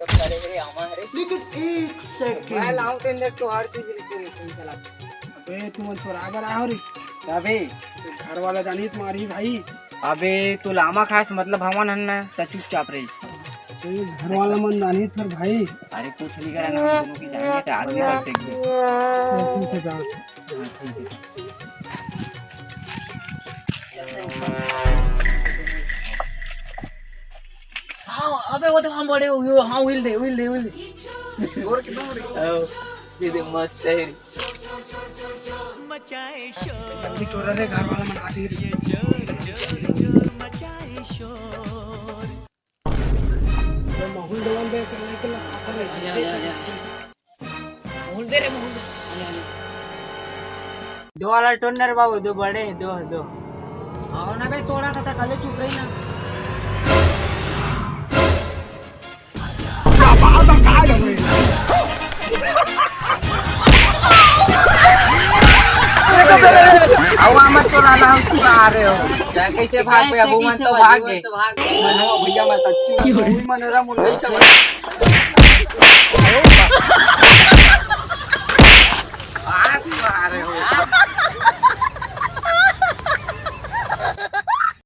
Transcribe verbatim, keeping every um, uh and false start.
सब करे रे, आमा रे। लेकिन एक सेकंड। मैं लाऊं तो देख, तो हर चीज लेके नहीं चला। अबे, तू मन चोरा बर आहो रे। अबे, घर वाला जानी तो मारी भाई। अबे, तू लामा खास मतलब हमन हन ना, त चुपचाप रही। अबे, घर वाला मन जानी फिर भाई। अरे, कुछ नहीं करा ना, हम दोनों की जान है, आदमी बस देख ले। हाँ, ठीक है, जा। हाँ, ठीक है। हाँ, अबे वो तो हम बड़े हुए, हाँ, wheel दे, wheel दे, wheel दे। और कितना बड़े? ओ, ये दे, मस्त है। जल्दी चोरा रे, घर वाला मन आती है। ये माहौल जवान दे, चल, चल, चल। माहौल दे रे, माहौल दे। दो वाला टोनर बाबू, दो बड़े, दो, दो। आओ ना बे, तोड़ा था, था, खाली चुप रही ना। अब मत चोराना, हम चुरा रहे हो। क्या, कैसे भाग गए? वो मन तो भाग गए। भैया, मैं सच्ची में मन रहा, मुंडई सब।